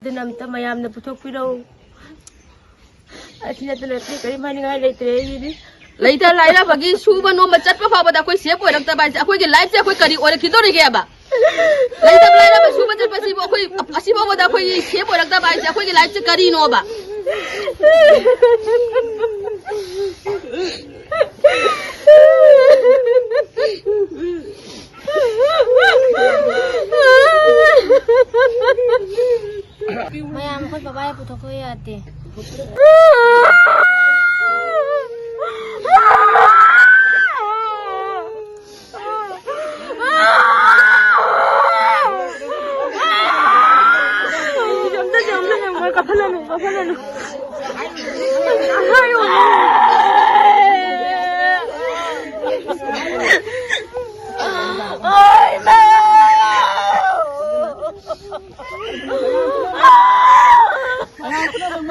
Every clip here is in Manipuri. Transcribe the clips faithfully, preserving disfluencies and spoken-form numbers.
ꯑꯗꯨꯅ ꯑꯝꯇ ꯃꯌꯥꯝꯅ ꯄꯨꯊꯣꯛꯄꯤꯔꯛꯎ꯫ ꯑꯁꯤ ꯅꯠꯇꯅ ꯑꯇꯩ ꯀꯔꯤꯝ ꯍꯥꯏꯅꯤꯡꯉꯥꯏ ꯂꯩꯇ꯭ꯔꯦ ꯑꯩꯒꯤꯗꯤ꯫ ꯂꯩꯇ ꯂꯥꯏꯔꯕꯒꯤ ꯁꯨꯕ ꯅꯣꯝꯕ ꯆꯠꯄ ꯐꯥꯎꯕꯗ ꯑꯩꯈꯣꯏ ꯁꯦꯞ ꯑꯣꯏꯔꯛꯇꯕ ꯍꯥꯏꯁꯦ, ꯑꯩꯈꯣꯏꯒꯤ ꯂꯥꯏꯐꯁꯦ ꯑꯩꯈꯣꯏ ꯀꯔꯤ ꯑꯣꯏꯔꯛꯈꯤꯗꯣꯔꯤꯒꯦꯕ? ꯂꯩꯇ ꯂꯥꯏꯔꯕ ꯁꯨꯕ ꯆꯠꯄꯁꯤꯕꯨ ꯑꯩꯈꯣꯏ, ꯑꯁꯤ ꯐꯥꯎꯕꯗ ꯑꯩꯈꯣꯏꯒꯤ ꯁꯦꯞ ꯑꯣꯏꯔꯛꯇꯕ ꯍꯥꯏꯁꯦ ꯑꯩꯈꯣꯏꯒꯤ ꯂꯥꯏꯐꯁꯦ ꯀꯔꯤꯅꯣꯕ? ꯃꯌꯥꯝ ꯑꯩꯈꯣꯏ ꯕꯕꯥ ꯄꯨꯊꯣꯛꯄ ꯌꯥꯗꯦ꯫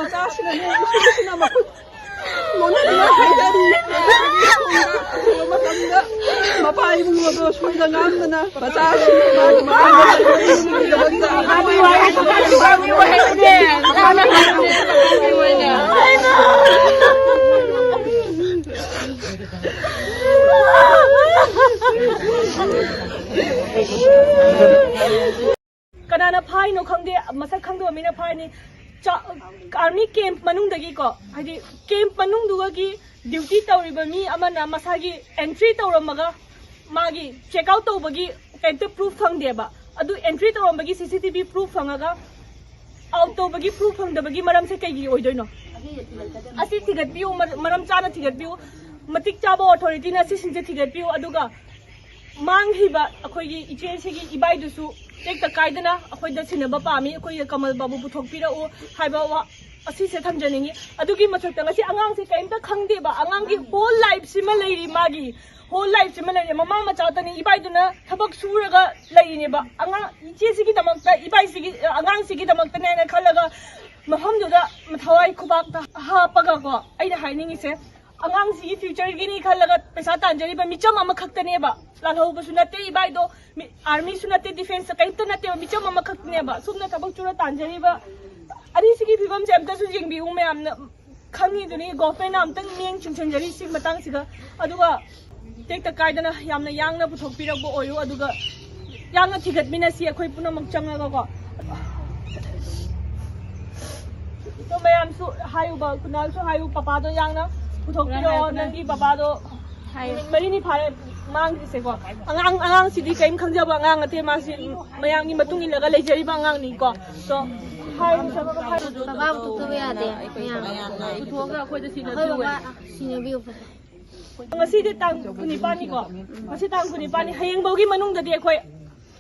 ꯃꯆꯥꯁꯤꯅꯅꯦ, ꯏꯁꯨꯁꯤꯅ ꯃꯈꯨꯠ ꯂꯣꯟꯅꯗꯨꯅ ꯍꯥꯏꯔꯤ꯫ ꯃꯇꯝꯗ ꯃꯄꯥ ꯏꯕꯨꯡꯉꯣꯗꯣ ꯁꯣꯏꯗ ꯉꯥꯝꯗꯅ ꯃꯆꯥꯁꯤꯡ ꯃꯥꯒꯤ ꯃꯃꯥꯡꯗ ꯀꯅꯥꯅ ꯐꯥꯏꯅꯣ ꯈꯪꯗꯦ, ꯃꯁꯛ ꯈꯪꯗꯕ ꯃꯤꯅ ꯐꯥꯏꯅꯤ꯫ ꯆꯥ-, ꯑꯥꯔꯃꯤ ꯀꯦꯝꯞ ꯃꯅꯨꯡꯗꯒꯤꯀꯣ, ꯍꯥꯏꯗꯤ ꯀꯦꯝꯞ ꯃꯅꯨꯡꯗꯨꯒꯤ ꯗ꯭ꯌꯨꯇꯤ ꯇꯧꯔꯤꯕ ꯃꯤ ꯑꯃꯅ ꯃꯁꯥꯒꯤ ꯑꯦꯟꯇ꯭ꯔꯤ ꯇꯧꯔꯝꯃꯒ, ꯃꯥꯒꯤ ꯆꯦꯛ ꯑꯥꯎꯠ ꯇꯧꯕꯒꯤ ꯀꯩꯝꯇ ꯄ꯭ꯔꯨꯐ ꯐꯪꯗꯦꯕ꯫ ꯑꯗꯨ ꯑꯦꯟꯇ꯭ꯔꯤ ꯇꯧꯔꯝꯕꯒꯤ C C T V proof ꯐꯪꯉꯒ ꯑꯥꯎꯠ ꯇꯧꯕꯒꯤ ꯄ꯭ꯔꯨꯐ ꯐꯪꯗꯕꯒꯤ ꯃꯔꯝꯁꯦ ꯀꯩꯒꯤ ꯑꯣꯏꯗꯣꯏꯅꯣ? ꯑꯁꯤ ꯊꯤꯒꯠꯄꯤꯌꯨ, ꯃꯔ-, ꯃꯔꯝ ꯆꯥꯅ ꯊꯤꯒꯠꯄꯤꯌꯨ, ꯃꯇꯤꯛ ꯆꯥꯕ ꯑꯣꯊꯣꯔꯤꯇꯤꯅ ꯁꯤꯁꯤꯡꯁꯦ ꯊꯤꯒꯠꯄꯤꯌꯨ, ꯑꯗꯨꯒ ꯃꯥꯡꯈꯤꯕ ꯑꯩꯈꯣꯏꯒꯤ ꯏꯆꯦꯁꯤꯒꯤ ꯏꯕꯥꯏꯗꯨꯁꯨ ꯇꯦꯛꯇ ꯀꯥꯏꯗꯅ ꯑꯩꯈꯣꯏꯗ ꯁꯤꯟꯅꯕ ꯄꯥꯝꯃꯤ꯫ ꯑꯩꯈꯣꯏꯒꯤ ꯀꯃꯜ ꯕꯥꯕꯨ ꯄꯨꯊꯣꯛꯄꯤꯔꯛꯎ ꯍꯥꯏꯕ ꯋꯥ ꯑꯁꯤꯁꯦ ꯊꯝꯖꯅꯤꯡꯉꯤ꯫ ꯑꯗꯨꯒꯤ ꯃꯊꯛꯇ ꯉꯁꯤ ꯑꯉꯥꯡꯁꯦ ꯀꯔꯤꯝꯇ ꯈꯪꯗꯦꯕ, ꯑꯉꯥꯡꯒꯤ ꯍꯣꯜ ꯂꯥꯏꯐꯁꯤꯃ ꯂꯩꯔꯤ, ꯃꯥꯒꯤ ꯍꯣꯜ ꯂꯥꯏꯐꯁꯤꯃ ꯂꯩꯔꯤ꯫ ꯃꯃꯥ ꯃꯆꯥꯇꯅꯤ, ꯏꯕꯥꯏꯗꯨꯅ ꯊꯕꯛ ꯁꯨꯔꯒ ꯂꯩꯔꯤꯅꯦꯕ꯫ ꯑꯉꯥꯡ ꯏꯆꯦꯁꯤꯒꯤꯗꯃꯛꯇ, ꯏꯕꯥꯏꯁꯤꯒꯤ, ꯑꯉꯥꯡꯁꯤꯒꯤꯗꯃꯛꯇꯅꯦꯅ ꯈꯜꯂꯒ ꯃꯐꯝꯗꯨꯗ ꯊꯋꯥꯏ ꯈꯨꯕꯥꯛꯇ ꯍꯥꯞꯄꯒꯀꯣ, ꯑꯩꯅ ꯍꯥꯏꯅꯤꯡꯉꯤꯁꯦ, ꯑꯉꯥꯡꯁꯤꯒꯤ future ꯒꯤꯅꯤ ꯈꯜꯂꯒ ꯄꯩꯁꯥ ꯇꯥꯟꯖꯔꯤꯕ ꯃꯤꯆꯝ ꯑꯃꯈꯛꯇꯅꯦꯕ꯫ ꯂꯥꯜꯍꯧꯕꯁꯨ ꯅꯠꯇꯦ ꯏꯕꯥꯏꯗꯣ, ꯃꯤ-, army ꯁꯨ ꯅꯠꯇꯦ, defence ꯀꯔꯤꯝꯇ ꯅꯠꯇꯦꯕ, ꯃꯤꯆꯝ ꯑꯃꯈꯛꯇꯅꯦꯕ꯫ ꯁꯨꯝꯅ ꯊꯕꯛ ꯁꯨꯔ ꯇꯥꯟꯖꯔꯤꯕ ꯑꯅꯤꯁꯤꯒꯤ ꯐꯤꯕꯝꯁꯦ ꯑꯝꯇꯁꯨ ꯌꯦꯡꯕꯤꯌꯨ ꯃꯌꯥꯝꯅ꯫ ꯈꯪꯉꯤꯗꯨꯅꯤ, government ꯅ ꯑꯝꯇꯪ ꯃꯤꯠꯌꯦꯡ ꯆꯤꯡꯁꯤꯟꯖꯔꯤ ꯁꯤ ꯃꯇꯥꯡꯁꯤꯒ꯫ ꯑꯗꯨꯒ ꯇꯦꯛꯇ ꯀꯥꯏꯗꯅ ꯌꯥꯝꯅ ꯌꯥꯡꯅ ꯄꯨꯊꯣꯛꯄꯤꯔꯛꯄ ꯑꯣꯏꯌꯨ, ꯑꯗꯨꯒ ꯌꯥꯡꯅ ꯊꯤꯒꯠꯃꯤꯟꯅꯁꯤ ꯑꯩꯈꯣꯏ ꯄꯨꯝꯅꯃꯛ ꯆꯪꯉꯒꯀꯣ꯫ ꯑꯗꯣ ꯃꯌꯥꯝꯁꯨ ꯍꯥꯏꯌꯨꯕ, ꯀꯨꯅꯥꯜꯁꯨ ꯍꯥꯏꯌꯨ, ꯄꯄꯥꯗꯣ ꯌꯥꯡꯅ ꯄꯨꯊꯣꯛꯄꯤꯔꯛꯑꯣ꯫ ꯅꯪꯒꯤ ꯄꯄꯥꯗꯣ ꯍꯥꯏꯌꯨ꯫ ꯅꯨꯃꯤꯠ ꯃꯔꯤꯅꯤ ꯐꯥꯔꯦ ꯃꯥꯡꯈ꯭ꯔꯤꯁꯦꯀꯣ꯫ ꯑꯉꯥꯡ, ꯑꯉꯥꯡꯁꯤꯗꯤ ꯀꯔꯤꯝ ꯈꯪꯖꯕ ꯑꯉꯥꯡ ꯅꯠꯇꯦ, ꯃꯥꯁꯤ ꯃꯌꯥꯝꯒꯤ ꯃꯇꯨꯡ ꯏꯜꯂꯒ ꯂꯩꯖꯔꯤꯕ ꯑꯉꯥꯡꯅꯤꯀꯣ꯫ So, ꯍꯥꯏꯌꯨ, ꯍꯥꯏꯌꯨ꯫ ꯄꯄꯥ ꯄꯨꯊꯣꯛꯇꯕ ꯌꯥꯗꯦ꯫ ꯃꯌꯥꯝ꯫ ꯄꯨꯊꯣꯛꯑꯒ ꯑꯩꯈꯣꯏꯗ ꯑꯩꯈꯣꯏ ꯁꯤꯟꯅꯕꯤꯌꯨ꯫ ꯕꯕꯥ ꯁꯤꯟꯅꯕꯤꯌꯨ꯫ ꯉꯁꯤꯗꯤ ꯇꯥꯡ ꯀꯨꯟꯅꯤꯄꯥꯟꯅꯤꯀꯣ꯫ ꯉꯁꯤ ꯇꯥꯡ ꯀꯨꯟꯅꯤꯄꯥꯟꯅꯤ꯫ ꯍꯌꯦꯡꯐꯥꯎꯒꯤ ꯃꯅꯨꯡꯗꯗꯤ ꯑꯩꯈꯣꯏ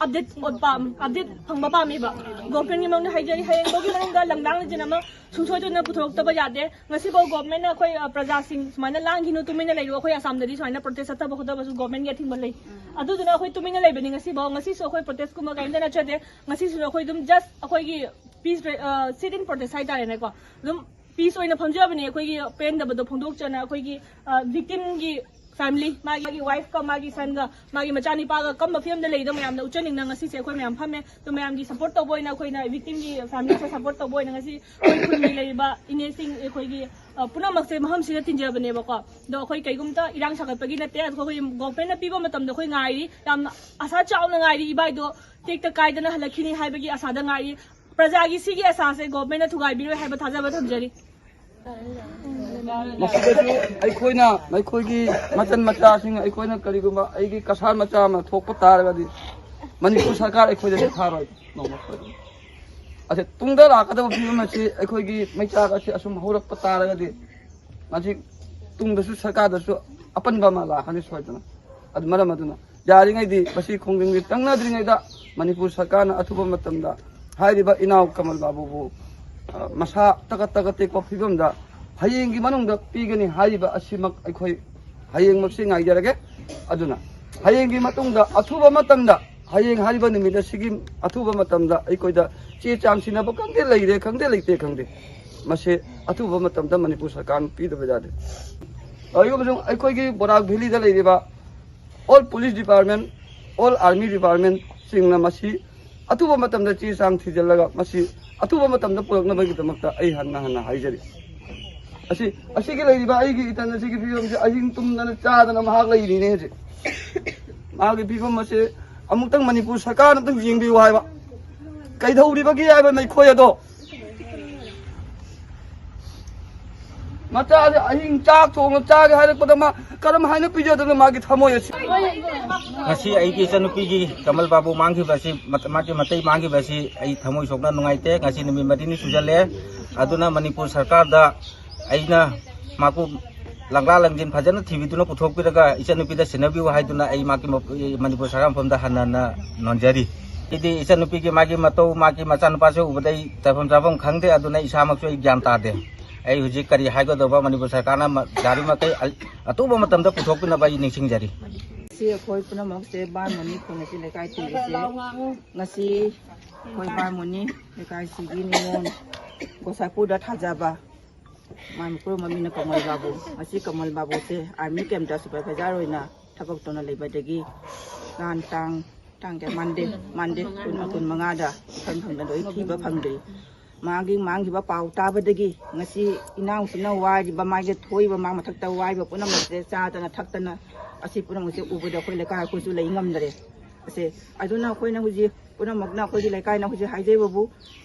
update ꯄꯥꯝ-, update ꯐꯪꯕ ꯄꯥꯝꯃꯦꯕ꯫ Government ꯀꯤ ꯃꯅꯨꯡꯗ ꯍꯥꯏꯖꯔꯤ, ꯍꯌꯦꯡꯐꯥꯎꯒꯤ ꯃꯅꯨꯡꯗ ꯂꯝꯗꯥꯡ ꯂꯤꯡꯖꯦꯜ ꯑꯃ ꯁꯨꯡꯁꯣꯏꯗꯅ ꯄꯨꯊꯣꯔꯛꯇꯕ ꯌꯥꯗꯦ꯫ ꯉꯁꯤꯐꯥꯎ government ꯅ ꯑꯩꯈꯣꯏ, ꯑ, ꯄ꯭ꯔꯖꯥꯁꯤꯡ ꯁꯨꯃꯥꯏꯅ ꯂꯥꯡꯈꯤꯅꯨ, ꯇꯨꯃꯤꯟꯅ ꯂꯩꯔꯨ, ꯑꯩꯈꯣꯏ ꯑꯁꯥꯝꯗꯗꯤ ꯁꯨꯃꯥꯏꯅ protest ꯆꯠꯊꯕ ꯈꯣꯠꯊꯕꯁꯨ government ꯀꯤ ꯑꯊꯤꯡꯕ ꯂꯩ꯫ ꯑꯗꯨꯗꯨꯅ ꯑꯩꯈꯣꯏ ꯇꯨꯃꯤꯟꯅ ꯂꯩꯕꯅꯤ ꯉꯁꯤꯐꯥꯎ꯫ ꯉꯁꯤꯁꯨ ꯑꯩꯈꯣꯏ protest ꯀꯨꯝꯕ ꯀꯔꯤꯝꯇ ꯅꯠꯆꯗꯦ꯫ ꯉꯁꯤꯁꯨ ꯑꯩꯈꯣꯏ ꯑꯗꯨꯝ just ꯑꯩꯈꯣꯏꯒꯤ peace, ꯑ, sit in protest ꯍꯥꯏꯇꯥꯔꯦꯅꯦꯀꯣ꯫ ꯑꯗꯨꯝ peace ꯑꯣꯏꯅ ꯐꯝꯖꯕꯅꯦ, ꯑꯩꯈꯣꯏꯒꯤ ꯄꯦꯟꯗꯕꯗꯣ ꯐꯣꯡꯗꯣꯛꯆꯅ꯫ ꯑꯩꯈꯣꯏꯒꯤ, ꯑ, victim ꯒꯤ family, ꯃꯥꯒꯤ wife ꯀ, ꯃꯥꯒꯤ son ꯒ, ꯃꯥꯒꯤ ꯃꯆꯥꯅꯤꯄꯥꯒ ꯀꯝꯕ ꯐꯤꯕꯝꯗ ꯂꯩꯗꯣ ꯃꯌꯥꯝꯅ ꯎꯠꯆꯅꯤꯡꯅ ꯉꯁꯤꯁꯦ ꯑꯩꯈꯣꯏ ꯃꯌꯥꯝ ꯐꯝꯃꯦ꯫ ꯑꯗꯣ ꯃꯌꯥꯝꯒꯤ support ꯇꯧꯕ ꯑꯣꯏꯅ, ꯑꯩꯈꯣꯏꯅ victim ꯒꯤ family ꯁꯦ support ꯇꯧꯕ ꯑꯣꯏꯅ ꯉꯁꯤ ꯑꯩꯈꯣꯏ ꯈꯨꯟꯒꯤ ꯂꯩꯔꯤꯕ ꯏꯅꯦꯁꯤꯡ, ꯑꯩꯈꯣꯏꯒꯤ, ꯑ, ꯄꯨꯝꯅꯃꯛꯁꯦ ꯃꯐꯝꯁꯤꯗ ꯇꯤꯟꯖꯕꯅꯦꯕꯀꯣ꯫ ꯑꯗꯣ ꯑꯩꯈꯣꯏ ꯀꯩꯒꯨꯝꯇ ꯏꯔꯥꯡ ꯁꯥꯒꯠꯄꯒꯤ ꯅꯠꯇꯦ, ꯑꯩꯈꯣꯏ government ꯅ ꯄꯤꯕ ꯃꯇꯝꯗ ꯑꯩꯈꯣꯏ ꯉꯥꯏꯔꯤ, ꯌꯥꯝꯅ ꯑꯁꯥ ꯆꯥꯎꯅ ꯉꯥꯏꯔꯤ, ꯏꯕꯥꯏꯗꯣ ꯇꯦꯛꯇ ꯀꯥꯏꯗꯅ ꯍꯜꯂꯛꯈꯤꯅꯤ ꯍꯥꯏꯕꯒꯤ ꯑꯁꯥꯗ ꯉꯥꯏꯔꯤ꯫ ꯄ꯭ꯔꯖꯥꯒꯤ ꯁꯤꯒꯤ ꯑꯁꯥꯁꯦ government ꯅ ꯊꯨꯒꯥꯏꯕꯤꯔꯣꯏ ꯍꯥꯏꯕ ꯊꯥꯖꯕ ꯊꯝꯖꯔꯤ꯫ ꯃꯁꯤꯗꯁꯨ ꯑꯩꯈꯣꯏꯅ, ꯑꯩꯈꯣꯏꯒꯤ ꯃꯆꯟ ꯃꯆꯥꯁꯤꯡ, ꯑꯩꯈꯣꯏꯅ ꯀꯔꯤꯒꯨꯝꯕ ꯑꯩꯒꯤ ꯀꯁꯥꯔ ꯃꯆꯥ ꯑꯃ ꯊꯣꯛꯄ ꯇꯥꯔꯒꯗꯤ ꯃꯅꯤꯄꯨꯔ ꯁꯔꯀꯥꯔ ꯑꯩꯈꯣꯏꯗ ꯊꯥꯔꯣꯏ꯫ ꯅꯣꯡꯃ ꯑꯁꯤ ꯇꯨꯡꯗ ꯂꯥꯛꯀꯗꯕ ꯐꯤꯕꯝ ꯑꯁꯤ ꯑꯩꯈꯣꯏꯒꯤ ꯃꯩꯆꯥꯛ ꯑꯁꯤ ꯑꯁꯨꯝ ꯍꯧꯔꯛꯄ ꯇꯥꯔꯒꯗꯤ ꯃꯁꯤ ꯇꯨꯡꯗꯁꯨ ꯁꯔꯀꯥꯔꯗꯁꯨ ꯑꯄꯟꯕ ꯑꯃ ꯂꯥꯛꯀꯅꯤ ꯁꯣꯏꯗꯅ꯫ ꯑꯗꯨ ꯃꯔꯝ ꯑꯗꯨꯅ ꯌꯥꯔꯤꯉꯩꯗꯤ ꯃꯁꯤ ꯈꯣꯡꯖꯪꯁꯤ ꯇꯪꯅꯗ꯭ꯔꯤꯉꯩꯗ ꯃꯅꯤꯄꯨꯔ ꯁꯔꯀꯥꯔꯅ ꯑꯊꯨꯕ ꯃꯇꯝꯗ ꯍꯥꯏꯔꯤꯕ ꯏꯅꯥꯎ ꯀꯃꯜ ꯕꯥꯕꯨꯕꯨ, ꯑ, ꯃꯁꯥ ꯇꯒꯠ ꯇꯒꯠ ꯇꯦꯛꯄ ꯐꯤꯕꯝꯗ ꯍꯌꯦꯡꯒꯤ ꯃꯅꯨꯡꯗ ꯄꯤꯒꯅꯤ ꯍꯥꯏꯔꯤꯕ ꯑꯁꯤꯃꯛ ꯑꯩꯈꯣꯏ ꯍꯌꯦꯡꯃꯛꯁꯤ ꯉꯥꯏꯖꯔꯒꯦ꯫ ꯑꯗꯨꯅ ꯍꯌꯦꯡꯒꯤ ꯃꯇꯨꯡꯗ ꯑꯊꯨꯕ ꯃꯇꯝꯗ, ꯍꯌꯦꯡ ꯍꯥꯏꯔꯤꯕ ꯅꯨꯃꯤꯠ ꯑꯁꯤꯒꯤ ꯑꯊꯨꯕ ꯃꯇꯝꯗ ꯑꯩꯈꯣꯏꯗ ꯆꯦ ꯆꯥꯡ ꯁꯤꯟꯅꯕ ꯈꯪꯗꯦ, ꯂꯩꯔꯦ ꯈꯪꯗꯦ, ꯂꯩꯇꯦ ꯈꯪꯗꯦ, ꯃꯁꯤ ꯑꯊꯨꯕ ꯃꯇꯝꯗ ꯃꯅꯤꯄꯨꯔ ꯁꯔꯀꯥꯔꯅ ꯄꯤꯗꯕ ꯌꯥꯗꯦ꯫ ꯇꯧꯔꯤꯕ ꯑꯃꯁꯨꯡ ꯑꯩꯈꯣꯏꯒꯤ ꯕꯣꯔꯥꯛ ꯚꯦꯂꯤꯗ ꯂꯩꯔꯤꯕ all police department, all army department ꯁꯤꯡꯅ ꯃꯁꯤ ꯑꯊꯨꯕ ꯃꯇꯝꯗ ꯆꯦ ꯆꯥꯡ ꯊꯤꯖꯤꯜꯂꯒ ꯃꯁꯤ ꯑꯊꯨꯕ ꯃꯇꯝꯗ ꯄꯨꯔꯛꯅꯕꯒꯤꯗꯃꯛꯇ ꯑꯩ ꯍꯟꯅ ꯍꯟꯅ ꯍꯥꯏꯖꯔꯤ꯫ ꯑꯁꯤ, ꯑꯁꯤꯒꯤ ꯂꯩꯔꯤꯕ ꯑꯩꯒꯤ ꯏꯇꯟ ꯑꯁꯤꯒꯤ ꯐꯤꯕꯝꯁꯤ ꯑꯍꯤꯡ ꯇꯨꯝꯗꯅ ꯆꯥꯗꯅ ꯃꯍꯥꯛ ꯂꯩꯔꯤꯅꯦ ꯍꯧꯖꯤꯛ꯫ ꯃꯥꯒꯤ ꯐꯤꯕꯝ ꯑꯁꯤ ꯑꯃꯨꯛꯇꯪ ꯃꯅꯤꯄꯨꯔ ꯁꯔꯀꯥꯔꯅ ꯑꯝꯇꯪ ꯌꯦꯡꯕꯤꯌꯨ ꯍꯥꯏꯕ꯫ ꯀꯩꯗꯧꯔꯤꯕꯒꯦ ꯍꯥꯏꯕ ꯃꯩꯈꯣꯏ ꯑꯗꯣ꯫ ꯃꯆꯥꯁꯦ ꯑꯍꯤꯡ ꯆꯥꯛ ꯊꯣꯡꯅ ꯆꯥꯒꯦ ꯍꯥꯏꯔꯛꯄꯗ ꯃꯥ ꯀꯔꯝ ꯍꯥꯏꯅ ꯄꯤꯖꯗꯣꯏꯅꯣ ꯃꯥꯒꯤ ꯊꯃꯣꯏ ꯑꯁꯤ? ꯉꯁꯤ ꯑꯩꯒꯤ ꯏꯆꯟꯅꯨꯄꯤꯒꯤ ꯀꯃꯜ ꯕꯥꯕꯨ ꯃꯥꯡꯈꯤꯕ ꯑꯁꯤ, ꯃꯥꯒꯤ ꯃꯇꯩ ꯃꯥꯡꯈꯤꯕ ꯑꯁꯤ ꯑꯩ ꯊꯃꯣꯏ ꯁꯣꯛꯅ ꯅꯨꯡꯉꯥꯏꯇꯦ꯫ ꯉꯁꯤ ꯅꯨꯃꯤꯠ ꯃꯔꯤꯅꯤ ꯁꯨꯖꯜꯂꯦ꯫ ꯑꯗꯨꯅ ꯃꯅꯤꯄꯨꯔ ꯁꯔꯀꯥꯔꯗ ꯑꯩꯅ ꯃꯥꯕꯨ ꯂꯪꯂꯥ ꯂꯪꯖꯤꯟ ꯐꯖꯅ ꯊꯤꯕꯤꯗꯨꯅ ꯄꯨꯊꯣꯛꯄꯤꯔꯒ ꯏꯆꯟꯅꯨꯄꯤꯗ ꯁꯤꯟꯅꯕꯤꯌꯨ ꯍꯥꯏꯗꯨꯅ ꯑꯩ ꯃꯥꯒꯤ ꯃ-, ꯃꯅꯤꯄꯨꯔ ꯁꯔꯀꯥꯔ ꯃꯐꯝꯗ ꯍꯟꯅ ꯍꯟꯅ ꯅꯣꯟꯖꯔꯤ꯫ ꯑꯩꯗꯤ ꯏꯆꯟꯅꯨꯄꯤꯒꯤ ꯃꯥꯒꯤ ꯃꯇꯧ, ꯃꯥꯒꯤ ꯃꯆꯥꯅꯨꯄꯥꯁꯨ ꯎꯕꯗ ꯑꯩ ꯇꯧꯐꯝ ꯆꯥꯐꯝ ꯈꯪꯗꯦ꯫ ꯑꯗꯨꯅ ꯏꯁꯥꯃꯛꯁꯨ ꯑꯩ ꯒ꯭ꯌꯥꯟ ꯇꯥꯗꯦ꯫ ꯑꯩ ꯍꯧꯖꯤꯛ ꯀꯔꯤ ꯍꯥꯏꯒꯗꯧꯕ, ꯃꯅꯤꯄꯨꯔ ꯁꯔꯀꯥꯔꯅ ꯃ-, ꯌꯥꯔꯤꯕꯃꯈꯩ ꯑ-, ꯑꯊꯨꯕ ꯃꯇꯝꯗ ꯄꯨꯊꯣꯛꯄꯤꯅꯕ ꯑꯩ ꯅꯤꯡꯁꯤꯡꯖꯔꯤ꯫ ꯉꯁꯤ ꯑꯩꯈꯣꯏ ꯄꯨꯝꯅꯃꯛꯁꯦ ꯕꯥꯔ ꯃꯣꯅꯤ ꯈꯨꯟ ꯑꯁꯤ ꯂꯩꯀꯥꯏ ꯇꯤꯜꯂꯤꯁꯦ꯫ ꯉꯁꯤ ꯑꯩꯈꯣꯏ ꯕꯥꯔ ꯃꯣꯅꯤ ꯂꯩꯀꯥꯏꯁꯤꯒꯤ ꯅꯤꯉꯣꯜ ꯒꯣꯁꯥꯏꯄꯨꯔꯗ ꯊꯥꯖꯕ ꯃꯥꯏ ꯃꯄꯨꯔꯣꯏꯕ ꯃꯃꯤꯡꯅ ꯀꯃꯜ ꯕꯥꯕꯨ꯫ ꯉꯁꯤ ꯀꯃꯜ ꯕꯥꯕꯨꯁꯦ ꯑꯥꯔꯃꯤ ꯀꯦꯝꯞꯇ ꯁꯨꯄꯔꯚꯥꯏꯖꯔ ꯑꯣꯏꯅ ꯊꯕꯛ ꯇꯧꯅ ꯂꯩꯕꯗꯒꯤ ꯅꯍꯥꯟ ꯇꯥꯡ, ꯇꯥꯡ ꯀꯌꯥ? ꯃꯟꯗꯦ, ꯃꯟꯗꯦ ꯀꯨꯟ, ꯀꯨꯟꯃꯉꯥꯗ ꯏꯐꯝ ꯐꯪꯗꯅ ꯂꯣꯏ ꯊꯤꯕ ꯐꯪꯗ꯭ꯔꯤ꯫ ꯃꯥꯒꯤ ꯃꯥꯡꯈꯤꯕ ꯄꯥꯎ ꯇꯥꯕꯗꯒꯤ ꯉꯁꯤ ꯏꯅꯥꯎꯁꯤꯅ ꯋꯥꯔꯤꯕ, ꯃꯥꯒꯤ ꯊꯣꯛꯏꯕ, ꯃꯥ ꯃꯊꯛꯇ ꯋꯥꯔꯤꯕ ꯄꯨꯝꯅꯃꯛꯁꯦ ꯆꯥꯗꯅ ꯊꯛꯇꯅ ꯑꯁꯤ ꯄꯨꯝꯅꯃꯛꯁꯦ ꯎꯕꯗ ꯑꯩꯈꯣꯏ ꯂꯩꯀꯥꯏ ꯑꯩꯈꯣꯏꯁꯨ ꯂꯩ ꯉꯝꯗꯔꯦ꯫ ꯑꯁꯦ, ꯑꯗꯨꯅ ꯑꯩꯈꯣꯏꯅ ꯍꯧꯖꯤꯛ ꯄꯨꯝꯅꯃꯛꯅ ꯑꯩꯈꯣꯏꯒꯤ ꯂꯩꯀꯥꯏꯅ ꯍꯧꯖꯤꯛ ꯍꯥꯏꯖꯩꯕꯕꯨ,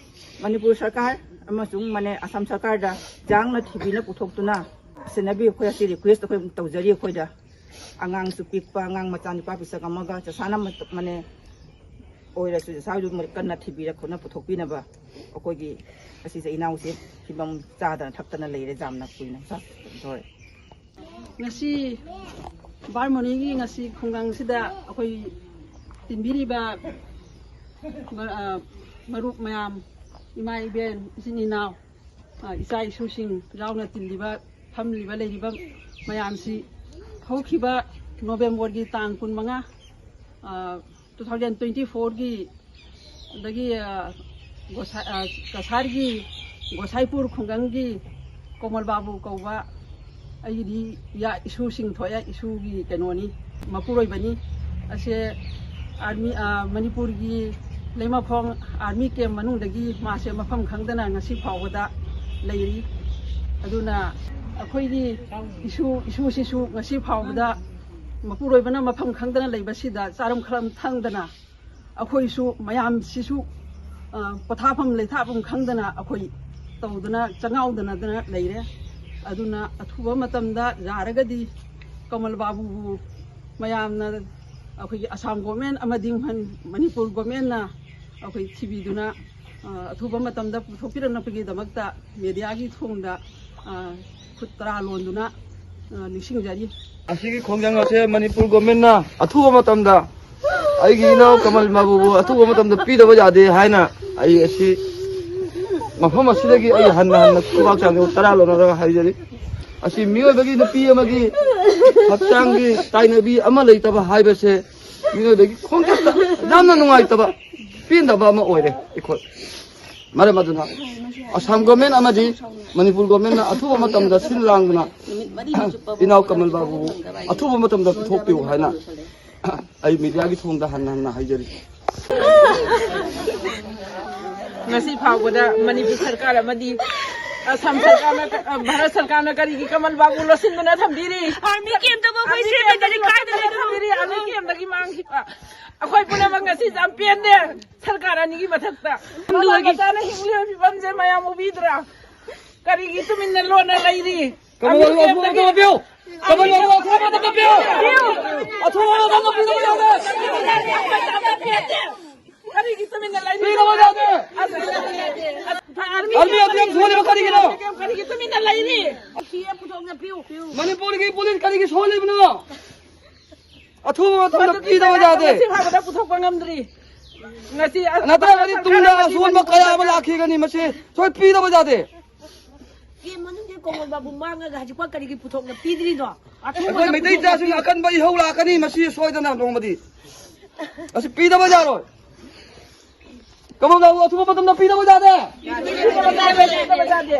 ꯃꯅꯤꯄꯨꯔ ꯁꯔꯀꯥꯔ ꯑꯃꯁꯨꯡ ꯃꯅꯦ ꯑꯁꯥꯝ ꯁꯔꯀꯥꯔꯗ ꯌꯥꯡꯅ ꯊꯤꯕꯤꯅ ꯄꯨꯊꯣꯛꯇꯨꯅ ꯁꯦꯟꯅꯕꯤꯌꯨ꯫ ꯑꯩꯈꯣꯏ ꯑꯁꯤ ꯔꯤꯀ꯭ꯋꯦꯁ ꯑꯩꯈꯣꯏ ꯇꯧꯖꯔꯤ꯫ ꯑꯩꯈꯣꯏꯗ ꯑꯉꯥꯡꯁꯨ ꯄꯤꯛꯄ, ꯑꯉꯥꯡ ꯃꯆꯥ ꯅꯨꯄꯥ ꯄꯤꯁꯛ ꯑꯃꯒ ꯆꯁꯥꯅ ꯃ-, ꯃꯅꯦ ꯑꯣꯏꯔꯁꯨ ꯆꯁꯥꯁꯨ ꯀꯟꯅ ꯊꯤꯕꯤꯔ ꯈꯣꯠꯅ ꯄꯨꯊꯣꯛꯄꯤꯅꯕ꯫ ꯑꯩꯈꯣꯏꯒꯤ ꯑꯁꯤꯁꯦ ꯏꯅꯥꯎꯁꯦ ꯐꯤꯕꯝ ꯆꯥꯗꯅ ꯊꯛꯇꯅ ꯂꯩꯔꯦ, ꯌꯥꯝꯅ ꯀꯨꯏꯅ ꯆꯥ-, ꯍꯣꯏ꯫ ꯉꯁꯤ ꯕꯥꯔ ꯃꯣꯅꯤꯒꯤ ꯉꯁꯤ ꯈꯨꯡꯒꯪꯁꯤꯗ ꯑꯩꯈꯣꯏ ꯇꯤꯟꯕꯤꯔꯤꯕ ꯃ-, ꯑ, ꯃꯔꯨꯞ ꯃꯌꯥꯝ, ꯏꯃꯥ ꯏꯕꯦꯟ, ꯏꯆꯤꯟ ꯏꯅꯥꯎ, ꯑ, ꯏꯆꯥ ꯏꯁꯨꯁꯤꯡ ꯌꯥꯎꯅ ꯇꯤꯜꯂꯤꯕ, ꯐꯝꯂꯤꯕ, ꯂꯩꯔꯤꯕ ꯃꯌꯥꯝꯁꯤ ꯍꯧꯈꯤꯕ ꯅꯣꯕꯦꯝꯕꯔꯒꯤ ꯇꯥꯡ ꯀꯨꯟꯃꯉꯥ, ꯑ, two thousand twenty fourꯒꯤ ꯑꯗꯒꯤ, ꯑ, ꯒꯣꯁꯥ-, ꯑ, ꯀꯁꯥꯔꯒꯤ ꯒꯣꯁꯥꯏꯄꯨꯔ ꯈꯨꯡꯒꯪꯒꯤ ꯀꯣꯃꯜ ꯕꯥꯕꯨ ꯀꯧꯕ ꯑꯩꯒꯤꯗꯤ ꯏꯌꯥ-, ꯏꯁꯨꯁꯤꯡ ꯊꯣꯛꯑꯦ, ꯏꯁꯨꯒꯤ ꯀꯩꯅꯣꯅꯤ, ꯃꯄꯨꯔꯣꯏꯕꯅꯤ꯫ ꯑꯁꯦ ꯑꯥꯔꯃꯤ, ꯑ, ꯃꯅꯤꯄꯨꯔꯒꯤ ꯂꯩꯃꯈꯣꯡ ꯑꯥꯔꯃꯤ ꯀꯦꯝ ꯃꯅꯨꯡꯗꯒꯤ ꯃꯥꯁꯦ ꯃꯐꯝ ꯈꯪꯗꯅ ꯉꯁꯤ ꯐꯥꯎꯕꯗ ꯂꯩꯔꯤ꯫ ꯑꯗꯨꯅ ꯑꯩꯈꯣꯏꯒꯤ ꯏꯁꯨ, ꯏꯁꯨꯁꯤꯁꯨ ꯉꯁꯤ ꯐꯥꯎꯕꯗ ꯃꯄꯨꯔꯣꯏꯕꯅ ꯃꯐꯝ ꯈꯪꯗꯅ ꯂꯩꯕꯁꯤꯗ ꯆꯥꯔꯝ ꯈꯔꯝ ꯈꯪꯗꯅ ꯑꯩꯈꯣꯏꯁꯨ ꯃꯌꯥꯝꯁꯤꯁꯨ, ꯑ, ꯄꯣꯊꯥꯐꯝ ꯂꯩꯊꯥꯐꯝ ꯈꯪꯗꯅ ꯑꯩꯈꯣꯏ ꯇꯧꯗꯅ ꯆꯉꯥꯎꯗꯅꯗꯅ ꯂꯩꯔꯦ꯫ ꯑꯗꯨꯅ ꯑꯊꯨꯕ ꯃꯇꯝꯗ ꯌꯥꯔꯒꯗꯤ ꯀꯃꯜ ꯕꯥꯕꯨꯕꯨ ꯃꯌꯥꯝꯅ, ꯑꯩꯈꯣꯏꯒꯤ ꯑꯁꯥꯝ ꯒꯣꯔꯃꯦꯟ ꯑꯃꯗꯤ ꯃꯟ-, ꯃꯅꯤꯄꯨꯔ ꯒꯣꯔꯃꯦꯟꯅ ꯑꯩꯈꯣꯏ ꯊꯤꯕꯤꯗꯨꯅ, ꯑ, ꯑꯊꯨꯕ ꯃꯇꯝꯗ ꯄꯨꯊꯣꯛꯄꯤꯔꯛꯅꯕꯒꯤꯗꯃꯛꯇ ꯃꯦꯗꯤꯌꯥꯒꯤ ꯊꯣꯡꯗ, ꯑ, ꯈꯨꯠ ꯇꯔꯥ ꯂꯣꯟꯗꯨꯅ, ꯑ, ꯅꯤꯡꯁꯤꯡꯖꯔꯤ꯫ ꯑꯁꯤꯒꯤ ꯈꯣꯡꯖꯪ ꯑꯁꯦ ꯃꯅꯤꯄꯨꯔ ꯒꯣꯔꯃꯦꯟꯅ ꯑꯊꯨꯕ ꯃꯇꯝꯗ ꯑꯩꯒꯤ ꯏꯅꯥꯎ ꯀꯃꯜ ꯃꯥꯕꯨꯕꯨ ꯑꯊꯨꯕ ꯃꯇꯝꯗ ꯄꯤꯗꯕ ꯌꯥꯗꯦ ꯍꯥꯏꯅ ꯑꯩ ꯑꯁꯤ ꯃꯐꯝ ꯑꯁꯤꯗꯒꯤ ꯑꯩ ꯍꯟꯅ ꯍꯟꯅ ꯈꯨꯕꯥꯛ ꯆꯥꯡꯗ ꯇꯔꯥ ꯂꯣꯟꯅꯔꯒ ꯍꯥꯏꯖꯔꯤ꯫ ꯑꯁꯤ ꯃꯤꯑꯣꯏꯕꯒꯤ ꯅꯨꯄꯤ ꯑꯃꯒꯤ ꯍꯛꯆꯥꯡꯒꯤ ꯇꯥꯏꯅꯕꯤ ꯑꯃ ꯂꯩꯇꯕ ꯍꯥꯏꯕꯁꯦ ꯃꯤꯑꯣꯏꯕꯒꯤ ꯈꯣꯡꯆꯠꯇ ꯌꯥꯝꯅ ꯅꯨꯡꯉꯥꯏꯇꯕ, ꯄꯦꯟꯗꯕ ꯑꯃ ꯑꯣꯏꯔꯦ ꯑꯩꯈꯣꯏ꯫ ꯃꯔꯝ ꯑꯗꯨꯅ ꯑꯁꯥꯝ ꯒꯣꯔꯃꯦꯟ ꯑꯃꯗꯤ ꯃꯅꯤꯄꯨꯔ ꯒꯣꯔꯃꯦꯟꯅ ꯑꯊꯨꯕ ꯃꯇꯝꯗ ꯁꯤꯜ ꯂꯥꯡꯗꯨꯅ ꯏꯅꯥꯎ ꯀꯃꯜ ꯕꯥꯕꯨꯕꯨ ꯑꯊꯨꯕ ꯃꯇꯝꯗ ꯄꯨꯊꯣꯛꯄꯤꯌꯨ ꯍꯥꯏꯅ ꯑꯩ ꯃꯤꯗꯤꯌꯥꯒꯤ ꯊꯣꯡꯗ ꯍꯟꯅ ꯍꯟꯅ ꯍꯥꯏꯖꯔꯤ꯫ ꯉꯁꯤ ꯐꯥꯎꯕꯗ ꯃꯅꯤꯄꯨꯔ ꯁꯔꯀꯥꯔ ꯑꯃꯗꯤ ꯑꯁꯥꯝ ꯁꯔꯀꯥꯔꯅ, ꯑ, ꯚꯥꯔꯠ ꯁꯔꯀꯥꯔꯅ ꯀꯔꯤꯒꯤ ꯀꯃꯜ ꯕꯥꯕꯨ ꯂꯣꯠꯁꯤꯟꯗꯨꯅ ꯊꯝꯕꯤꯔꯤ? ꯑꯥꯔꯃꯤ ꯀꯦꯝꯇꯕꯨ ꯑꯩꯈꯣꯏ ꯑꯥꯔꯃꯤ ꯁꯦꯝꯕꯗꯗꯤ ꯀꯦꯝꯇꯒꯤ ꯀꯥꯏꯗ ꯃꯊꯛꯇ ꯂꯩꯈ꯭ꯔꯣ? ꯊꯝꯕꯤꯔꯤ, ꯑꯥꯔꯃꯤ ꯀꯦꯝꯗꯒꯤ ꯃꯥꯡꯈꯤꯕ꯫ ꯑꯩꯈꯣꯏ ꯄꯨꯝꯅꯃꯛ ꯉꯁꯤ ꯌꯥꯝ ꯄꯦꯟꯗꯦ꯫ ꯁꯔꯀꯥꯔ ꯑꯅꯤꯒꯤ ꯃꯊꯛꯇ ꯍꯤꯡꯂꯤꯕꯒꯤ ꯃꯃꯥ ꯃꯆꯥꯅ ꯍꯤꯡꯂꯤꯕ ꯐꯤꯕꯝꯁꯦ ꯃꯌꯥꯝ ꯎꯕꯤꯗ꯭ꯔꯥ? ꯀꯔꯤꯒꯤ ꯇꯨꯃꯤꯟꯅ ꯂꯣꯟꯅ ꯂꯩꯔꯤ? ꯀꯃꯜ ꯕꯥꯕꯨ ꯑꯊꯨꯕ ꯃꯇꯝꯗ ꯄꯤꯌꯨ! ꯀꯃꯜ ꯕꯥꯕꯨ ꯑꯊꯨꯕ ꯃꯇꯝꯗ ꯄꯤꯌꯨ! ꯑꯊꯨꯕ ꯃꯇꯝꯗ ꯄꯤꯗꯕ ꯌꯥꯗꯦ! ꯀꯔꯤꯒꯤ ꯇꯨꯃꯤꯟꯅ ꯂꯩꯔꯤ? ꯄꯤꯗꯕ ꯌꯥꯗꯦ! ꯑꯥꯔꯃꯤ ꯑꯗꯨ ꯌꯥꯝ ꯊꯨꯍꯜꯂꯤꯕ ꯀꯔꯤꯒꯤꯅꯣ? ꯀꯔꯤꯒꯤ ꯇꯨꯃꯤꯟꯅ ꯂꯩꯔꯤ? ꯃꯅꯤꯄꯨꯔꯒꯤ ꯄꯨꯂꯤꯁ ꯀꯔꯤꯒꯤ ꯁꯣꯜꯂꯤꯕꯅꯣ? ꯑꯊꯨꯕ ꯃꯇꯝꯗ ꯄꯤꯗꯕ ꯌꯥꯗꯦ꯫ ꯉꯁꯤ ꯐꯥꯎꯕꯗ ꯄꯨꯊꯣꯛꯄ ꯉꯝꯗ꯭ꯔꯤ꯫ ꯉꯁꯤ ꯑ-, ꯅꯠꯇ꯭ꯔꯒꯗꯤ ꯇꯨꯡꯗ ꯑꯁꯣꯟꯕ ꯀꯌꯥ ꯑꯃ ꯂꯥꯛꯈꯤꯒꯅꯤ, ꯃꯁꯤ ꯁꯣꯏ ꯄꯤꯗꯕ ꯌꯥꯗꯦ꯫ ꯀꯦꯝ ꯃꯅꯨꯡꯒꯤ ꯀꯣꯃꯜ ꯕꯥꯕꯨ ꯃꯥꯡꯉꯒ ꯍꯧꯖꯤꯛꯐꯥꯎ ꯀꯔꯤꯒꯤ ꯄꯨꯊꯣꯛꯅ ꯄꯤꯗ꯭ꯔꯤꯅꯣ? ꯑꯩꯈꯣꯏ ꯃꯩꯇꯩ ꯏꯆꯥꯁꯤꯡ ꯑꯀꯟꯕ ꯏꯍꯧ ꯂꯥꯛꯀꯅꯤ, ꯃꯁꯤ ꯁꯣꯏꯗꯅ ꯅꯣꯡꯃꯗꯤ꯫ ꯑꯁꯤ ꯄꯤꯗꯕ ꯌꯥꯔꯣꯏ꯫ ꯀꯃꯜ ꯕꯥꯕꯨ ꯑꯊꯨꯕ ꯃꯇꯝꯗ ꯄꯤꯗꯕ ꯌꯥꯗꯦ꯫ ꯄꯤꯗꯕ ꯌꯥꯗꯦ, ꯄꯤꯗꯕ ꯌꯥꯗꯦ꯫